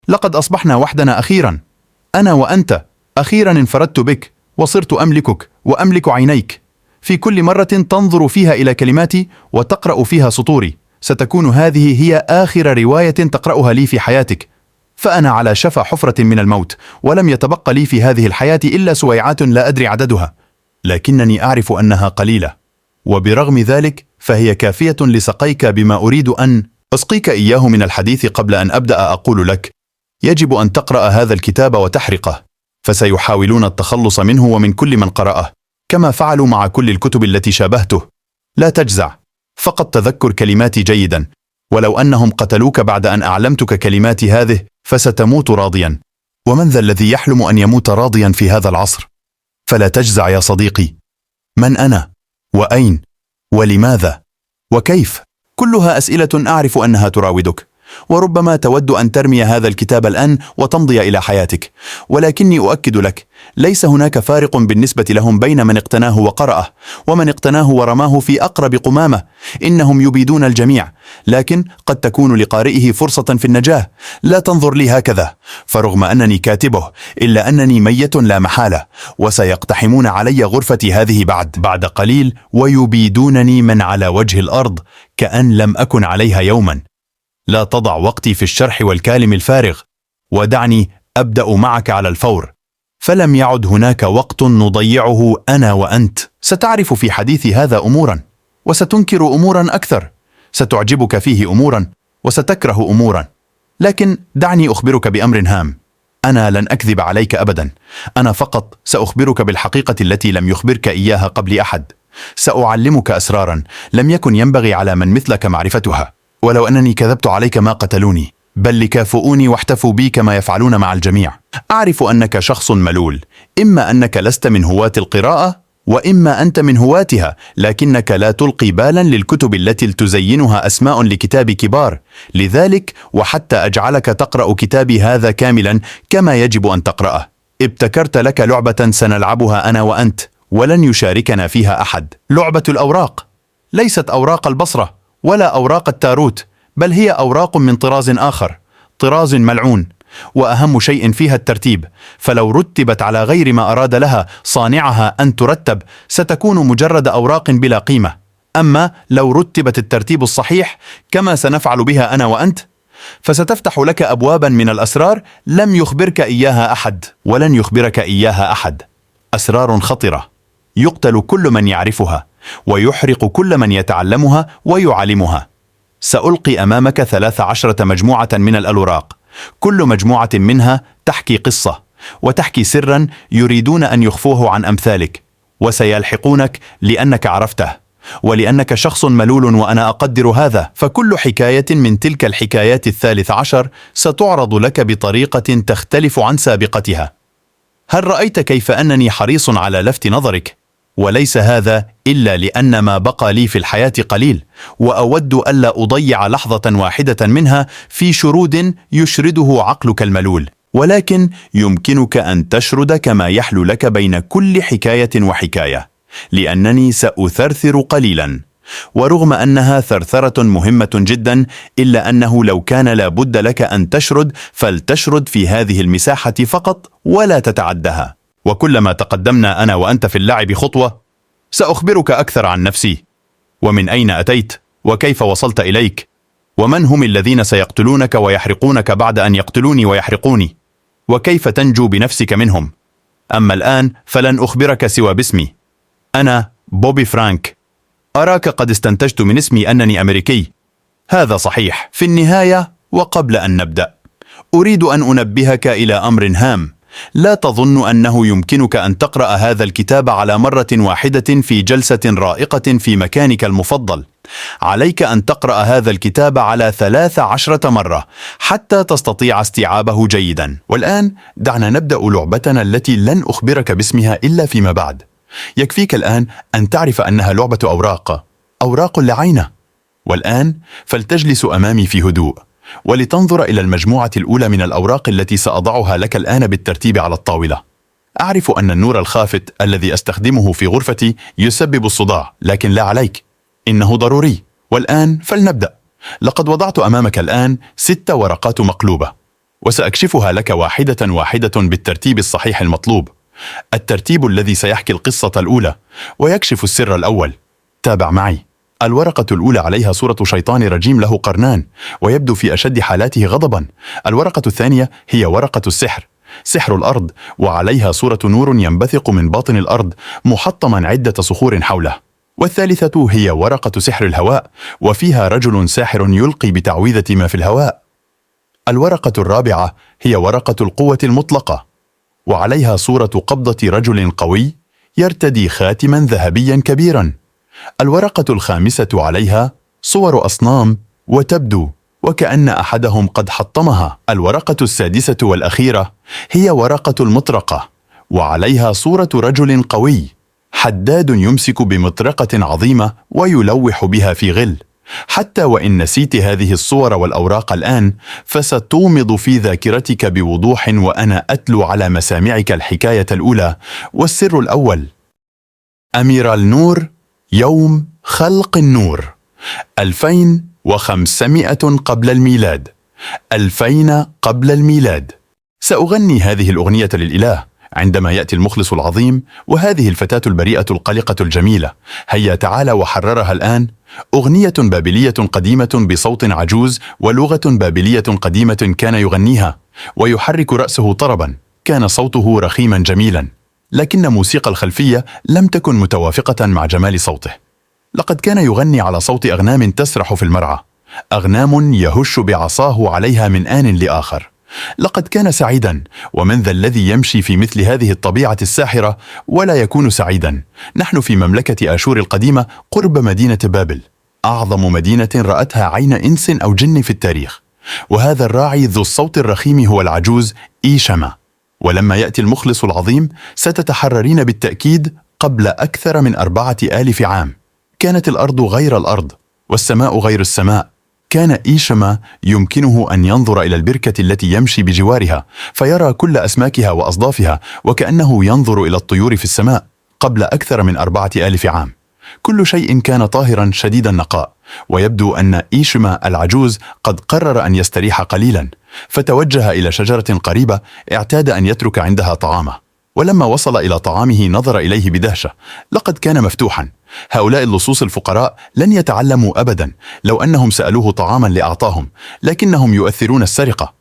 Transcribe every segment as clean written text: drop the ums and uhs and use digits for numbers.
لقد أصبحنا وحدنا أخيرا، أنا وأنت. أخيرا انفردت بك وصرت أملكك وأملك عينيك. في كل مرة تنظر فيها إلى كلماتي وتقرأ فيها سطوري، ستكون هذه هي آخر رواية تقرأها لي في حياتك. فأنا على شفا حفرة من الموت، ولم يتبق لي في هذه الحياة إلا سويعات لا أدري عددها، لكنني أعرف أنها قليلة، وبرغم ذلك فهي كافية لسقيك بما أريد أن أسقيك إياه من الحديث. قبل أن أبدأ أقول لك: يجب أن تقرأ هذا الكتاب وتحرقه، فسيحاولون التخلص منه ومن كل من قرأه، كما فعلوا مع كل الكتب التي شابهته. لا تجزع، فقط تذكر كلماتي جيدا، ولو أنهم قتلوك بعد أن أعلمتك كلماتي هذه فستموت راضيا، ومن ذا الذي يحلم أن يموت راضيا في هذا العصر؟ فلا تجزع يا صديقي. من أنا؟ وأين؟ ولماذا؟ وكيف؟ كلها أسئلة أعرف أنها تراودك، وربما تود أن ترمي هذا الكتاب الآن وتمضي إلى حياتك، ولكني أؤكد لك: ليس هناك فارق بالنسبة لهم بين من اقتناه وقرأه ومن اقتناه ورماه في أقرب قمامة. إنهم يبيدون الجميع، لكن قد تكون لقارئه فرصة في النجاة. لا تنظر لي هكذا، فرغم أنني كاتبه إلا أنني ميت لا محالة، وسيقتحمون علي غرفتي هذه بعد قليل ويبيدونني من على وجه الأرض كأن لم أكن عليها يوما. لا تضع وقتي في الشرح والكلام الفارغ، ودعني أبدأ معك على الفور، فلم يعد هناك وقت نضيعه أنا وأنت. ستعرف في حديثي هذا أمورا، وستنكر أمورا أكثر، ستعجبك فيه أمورا وستكره أمورا، لكن دعني أخبرك بأمر هام: أنا لن أكذب عليك أبدا. أنا فقط سأخبرك بالحقيقة التي لم يخبرك إياها قبل أحد. سأعلمك أسرارا لم يكن ينبغي على من مثلك معرفتها، ولو أنني كذبت عليك ما قتلوني، بل لكافؤوني واحتفوا بي كما يفعلون مع الجميع. أعرف أنك شخص ملول، إما أنك لست من هواة القراءة وإما أنت من هواتها، لكنك لا تلقي بالا للكتب التي تزينها أسماء لكتاب كبار. لذلك، وحتى أجعلك تقرأ كتابي هذا كاملا كما يجب أن تقرأه، ابتكرت لك لعبة سنلعبها أنا وأنت، ولن يشاركنا فيها أحد. لعبة الأوراق. ليست أوراق البصرة ولا أوراق التاروت، بل هي أوراق من طراز آخر، طراز ملعون، وأهم شيء فيها الترتيب، فلو رتبت على غير ما أراد لها صانعها أن ترتب ستكون مجرد أوراق بلا قيمة. أما لو رتبت الترتيب الصحيح كما سنفعل بها أنا وأنت، فستفتح لك أبوابا من الأسرار لم يخبرك إياها أحد، ولن يخبرك إياها أحد. أسرار خطرة يقتل كل من يعرفها، ويحرق كل من يتعلمها ويعلمها. سألقي أمامك 13 مجموعة من الأوراق، كل مجموعة منها تحكي قصة وتحكي سرا يريدون أن يخفوه عن أمثالك، وسيلحقونك لأنك عرفته، ولأنك شخص ملول وأنا أقدر هذا. فكل حكاية من تلك الحكايات 13 ستعرض لك بطريقة تختلف عن سابقتها. هل رأيت كيف أنني حريص على لفت نظرك؟ وليس هذا إلا لأن ما بقى لي في الحياة قليل، وأود ألا أضيع لحظة واحدة منها في شرود يشرده عقلك الملول. ولكن يمكنك أن تشرد كما يحلو لك بين كل حكاية وحكاية، لأنني سأثرثر قليلا، ورغم أنها ثرثرة مهمة جدا، إلا أنه لو كان لابد لك أن تشرد فلتشرد في هذه المساحة فقط ولا تتعدها. وكلما تقدمنا أنا وأنت في اللعب خطوة، سأخبرك أكثر عن نفسي، ومن أين أتيت، وكيف وصلت إليك، ومن هم الذين سيقتلونك ويحرقونك بعد أن يقتلوني ويحرقوني، وكيف تنجو بنفسك منهم. أما الآن فلن أخبرك سوى باسمي. أنا بوبي فرانك. أراك قد استنتجت من اسمي أنني أمريكي. هذا صحيح. في النهاية، وقبل أن نبدأ، أريد أن أنبهك إلى أمر هام. لا تظن أنه يمكنك أن تقرأ هذا الكتاب على مرة واحدة في جلسة رائقة في مكانك المفضل. عليك أن تقرأ هذا الكتاب على 13 مرة حتى تستطيع استيعابه جيدا. والآن دعنا نبدأ لعبتنا التي لن أخبرك باسمها إلا فيما بعد. يكفيك الآن أن تعرف أنها لعبة أوراق، أوراق لعينة. والآن فلتجلس أمامي في هدوء، ولتنظر إلى المجموعة الأولى من الأوراق التي سأضعها لك الآن بالترتيب على الطاولة. أعرف أن النور الخافت الذي أستخدمه في غرفتي يسبب الصداع، لكن لا عليك، إنه ضروري. والآن فلنبدأ. لقد وضعت أمامك الآن 6 ورقات مقلوبة. وسأكشفها لك واحدة واحدة بالترتيب الصحيح المطلوب، الترتيب الذي سيحكي القصة الأولى ويكشف السر الأول. تابع معي. الورقة الأولى عليها صورة شيطان رجيم له قرنان ويبدو في أشد حالاته غضبا. الورقة الثانية هي ورقة السحر، سحر الأرض، وعليها صورة نور ينبثق من باطن الأرض محطما عدة صخور حوله. والثالثة هي ورقة سحر الهواء، وفيها رجل ساحر يلقي بتعويذة ما في الهواء. الورقة الرابعة هي ورقة القوة المطلقة، وعليها صورة قبضة رجل قوي يرتدي خاتما ذهبيا كبيرا. الورقة الخامسة عليها صور أصنام وتبدو وكأن أحدهم قد حطمها. الورقة السادسة والأخيرة هي ورقة المطرقة، وعليها صورة رجل قوي حداد يمسك بمطرقة عظيمة ويلوح بها في غل. حتى وإن نسيت هذه الصور والأوراق الآن فستومض في ذاكرتك بوضوح وأنا أتلو على مسامعك الحكاية الأولى والسر الأول. أمير النور، يوم خلق النور، 2500 قبل الميلاد، 2000 قبل الميلاد. سأغني هذه الأغنية للإله عندما يأتي المخلص العظيم وهذه الفتاة البريئة القلقة الجميلة. هيا تعال وحررها الآن. أغنية بابلية قديمة بصوت عجوز ولغة بابلية قديمة كان يغنيها ويحرك رأسه طربا. كان صوته رخيما جميلا، لكن موسيقى الخلفية لم تكن متوافقة مع جمال صوته. لقد كان يغني على صوت أغنام تسرح في المرعى، أغنام يهش بعصاه عليها من آن لآخر. لقد كان سعيدا، ومن ذا الذي يمشي في مثل هذه الطبيعة الساحرة ولا يكون سعيدا؟ نحن في مملكة آشور القديمة قرب مدينة بابل، أعظم مدينة رأتها عين إنس أو جن في التاريخ. وهذا الراعي ذو الصوت الرخيم هو العجوز إيشما. ولما يأتي المخلص العظيم ستتحررين بالتأكيد. قبل أكثر من 4000 عام كانت الأرض غير الأرض والسماء غير السماء. كان إيشما يمكنه أن ينظر إلى البركة التي يمشي بجوارها فيرى كل أسماكها وأصدافها، وكأنه ينظر إلى الطيور في السماء. قبل أكثر من 4000 عام كل شيء كان طاهرا شديد النقاء. ويبدو أن إيشما العجوز قد قرر أن يستريح قليلا، فتوجه إلى شجرة قريبة اعتاد أن يترك عندها طعامه. ولما وصل إلى طعامه نظر إليه بدهشة، لقد كان مفتوحا. هؤلاء اللصوص الفقراء لن يتعلموا أبدا، لو أنهم سألوه طعاما لأعطاهم، لكنهم يؤثرون السرقة.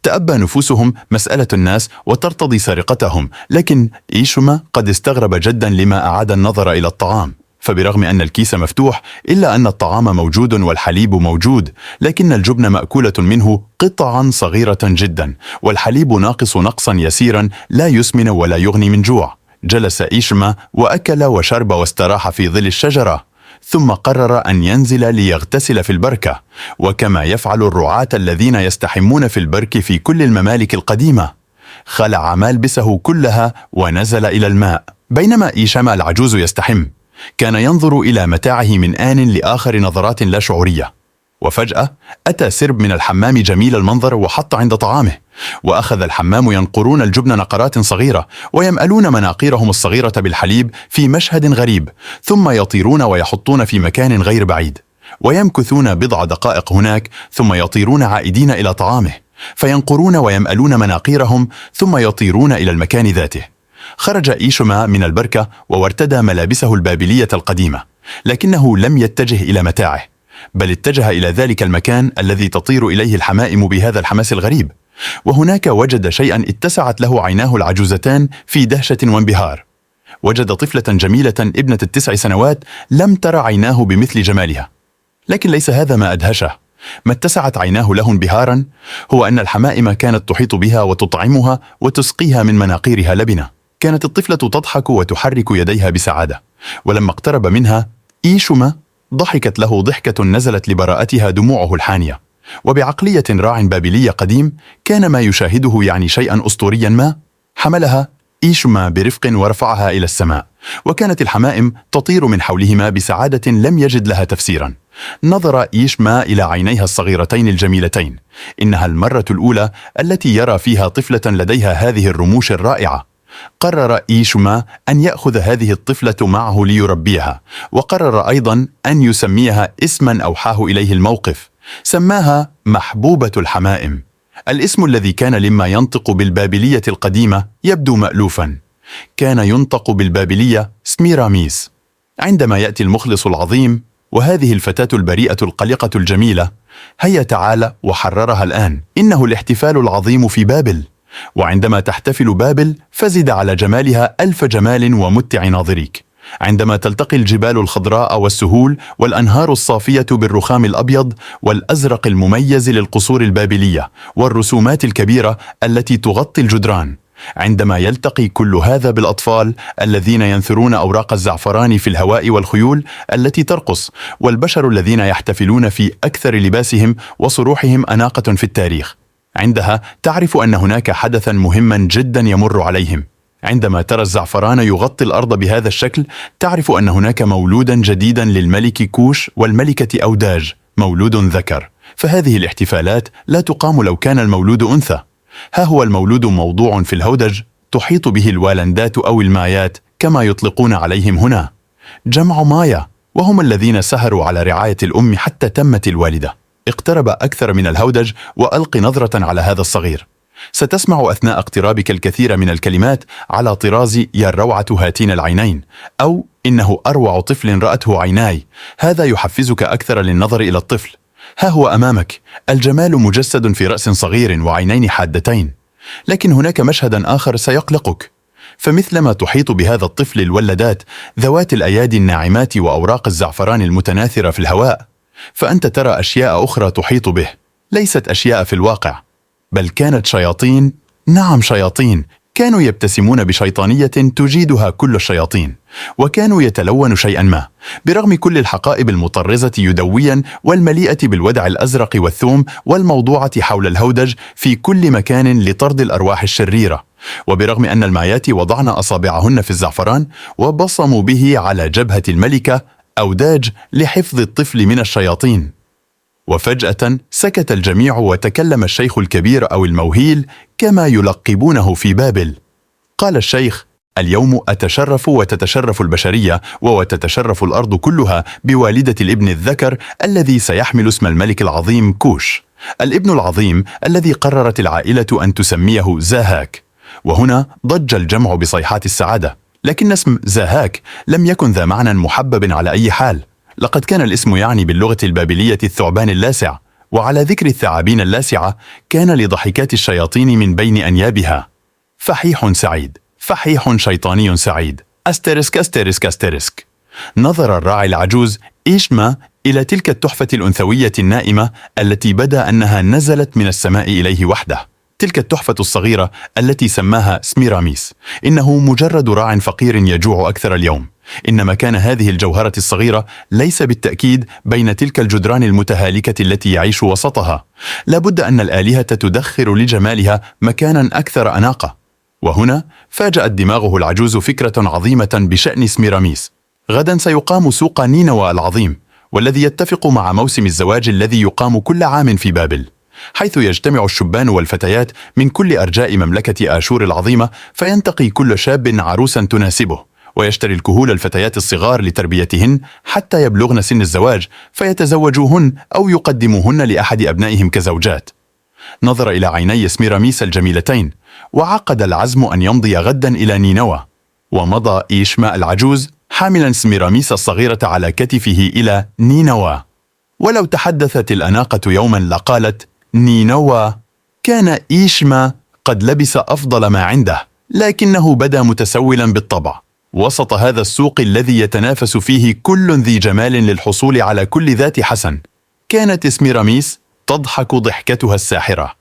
تأبى نفوسهم مسألة الناس وترتضي سرقتهم. لكن إيشما قد استغرب جدا لما أعاد النظر إلى الطعام، فبرغم أن الكيس مفتوح إلا أن الطعام موجود والحليب موجود، لكن الجبن مأكولة منه قطعا صغيرة جدا، والحليب ناقص نقصا يسيرا لا يسمن ولا يغني من جوع. جلس إيشما وأكل وشرب واستراح في ظل الشجرة، ثم قرر أن ينزل ليغتسل في البركة، وكما يفعل الرعاة الذين يستحمون في البرك في كل الممالك القديمة. خلع ملبسه كلها ونزل إلى الماء. بينما إيشما العجوز يستحم كان ينظر إلى متاعه من آن لآخر نظرات لا شعورية. وفجأة أتى سرب من الحمام جميل المنظر وحط عند طعامه، وأخذ الحمام ينقرون الجبن نقرات صغيرة ويمألون مناقيرهم الصغيرة بالحليب في مشهد غريب، ثم يطيرون ويحطون في مكان غير بعيد، ويمكثون بضع دقائق هناك، ثم يطيرون عائدين إلى طعامه، فينقرون ويمألون مناقيرهم، ثم يطيرون إلى المكان ذاته. خرج إيشما من البركة وارتدى ملابسه البابلية القديمة، لكنه لم يتجه إلى متاعه، بل اتجه إلى ذلك المكان الذي تطير إليه الحمائم بهذا الحماس الغريب. وهناك وجد شيئا اتسعت له عيناه العجوزتان في دهشة وانبهار. وجد طفلة جميلة ابنة 9 سنوات لم تر عيناه بمثل جمالها. لكن ليس هذا ما أدهشه. ما اتسعت عيناه له انبهارا هو أن الحمائم كانت تحيط بها وتطعمها وتسقيها من مناقيرها لبنة. كانت الطفلة تضحك وتحرك يديها بسعادة، ولما اقترب منها إيشما ضحكت له ضحكة نزلت لبراءتها دموعه الحانية. وبعقلية راع بابلي قديم كان ما يشاهده يعني شيئا أسطوريا ما. حملها إيشما برفق ورفعها إلى السماء، وكانت الحمائم تطير من حولهما بسعادة لم يجد لها تفسيرا. نظر إيشما إلى عينيها الصغيرتين الجميلتين. إنها المرة الأولى التي يرى فيها طفلة لديها هذه الرموش الرائعة. قرر إيشما أن يأخذ هذه الطفلة معه ليربيها، وقرر أيضا أن يسميها اسما أوحاه إليه الموقف. سماها محبوبة الحمائم. الاسم الذي كان لما ينطق بالبابلية القديمة يبدو مألوفا. كان ينطق بالبابلية سميراميس. عندما يأتي المخلص العظيم وهذه الفتاة البريئة القلقة الجميلة، هيا تعال وحررها الآن، إنه الاحتفال العظيم في بابل. وعندما تحتفل بابل فزد على جمالها 1000 جمال ومتع ناظريك. عندما تلتقي الجبال الخضراء والسهول والأنهار الصافية بالرخام الأبيض والأزرق المميز للقصور البابلية والرسومات الكبيرة التي تغطي الجدران، عندما يلتقي كل هذا بالأطفال الذين ينثرون أوراق الزعفران في الهواء والخيول التي ترقص، والبشر الذين يحتفلون في أكثر لباسهم وصروحهم أناقة في التاريخ، عندها تعرف أن هناك حدثا مهما جدا يمر عليهم. عندما ترى الزعفران يغطي الأرض بهذا الشكل تعرف أن هناك مولودا جديدا للملك كوش والملكة أوداج، مولود ذكر. فهذه الاحتفالات لا تقام لو كان المولود أنثى. ها هو المولود موضوع في الهودج تحيط به الوالندات أو المايات كما يطلقون عليهم هنا، جمع مايا، وهم الذين سهروا على رعاية الأم حتى تمت الوالدة. اقترب أكثر من الهودج وألق نظرة على هذا الصغير. ستسمع أثناء اقترابك الكثير من الكلمات على طراز يا الروعة هاتين العينين، أو إنه أروع طفل رأته عيناي. هذا يحفزك أكثر للنظر إلى الطفل. ها هو أمامك، الجمال مجسد في رأس صغير وعينين حادتين. لكن هناك مشهدا آخر سيقلقك. فمثلما تحيط بهذا الطفل الولدات ذوات الأيادي الناعمات وأوراق الزعفران المتناثرة في الهواء، فأنت ترى أشياء أخرى تحيط به، ليست أشياء في الواقع، بل كانت شياطين. نعم شياطين، كانوا يبتسمون بشيطانية تجيدها كل الشياطين، وكانوا يتلون شيئا ما برغم كل الحقائب المطرزة يدويا والمليئة بالودع الأزرق والثوم والموضوعة حول الهودج في كل مكان لطرد الأرواح الشريرة، وبرغم أن المايات وضعن أصابعهن في الزعفران وبصموا به على جبهة الملكة أوداج لحفظ الطفل من الشياطين. وفجأة سكت الجميع وتكلم الشيخ الكبير أو الموهيل كما يلقبونه في بابل. قال الشيخ: اليوم أتشرف وتتشرف البشرية وتتشرف الأرض كلها بوالدة الابن الذكر الذي سيحمل اسم الملك العظيم كوش، الابن العظيم الذي قررت العائلة أن تسميه زاهاك. وهنا ضج الجمع بصيحات السعادة، لكن اسم زاهاك لم يكن ذا معنى محبب على أي حال. لقد كان الاسم يعني باللغة البابلية الثعبان اللاسع، وعلى ذكر الثعابين اللاسعة كان لضحكات الشياطين من بين أنيابها. فحيح سعيد، فحيح شيطاني سعيد، asterisk asterisk asterisk. نظر الراعي العجوز إيشما إلى تلك التحفة الأنثوية النائمة التي بدا أنها نزلت من السماء إليه وحده، تلك التحفة الصغيرة التي سماها سميراميس. إنه مجرد راع فقير يجوع أكثر اليوم. إن مكان هذه الجوهرة الصغيرة ليس بالتأكيد بين تلك الجدران المتهالكة التي يعيش وسطها. لابد أن الآلهة تدخر لجمالها مكانا أكثر أناقة. وهنا فاجأت دماغه العجوز فكرة عظيمة بشأن سميراميس. غدا سيقام سوق نينوى العظيم، والذي يتفق مع موسم الزواج الذي يقام كل عام في بابل، حيث يجتمع الشبان والفتيات من كل أرجاء مملكة آشور العظيمة، فينتقي كل شاب عروسا تناسبه، ويشتري الكهول الفتيات الصغار لتربيتهن حتى يبلغن سن الزواج، فيتزوجوهن أو يقدموهن لأحد أبنائهم كزوجات. نظر إلى عيني سميراميس الجميلتين، وعقد العزم أن يمضي غدا إلى نينوى. ومضى إيشما العجوز حاملا سميراميس الصغيرة على كتفه إلى نينوى. ولو تحدثت الأناقة يوما لقالت نينوى. كان إيشما قد لبس أفضل ما عنده، لكنه بدا متسولا بالطبع وسط هذا السوق الذي يتنافس فيه كل ذي جمال للحصول على كل ذات حسن. كانت سميراميس تضحك ضحكتها الساحرة.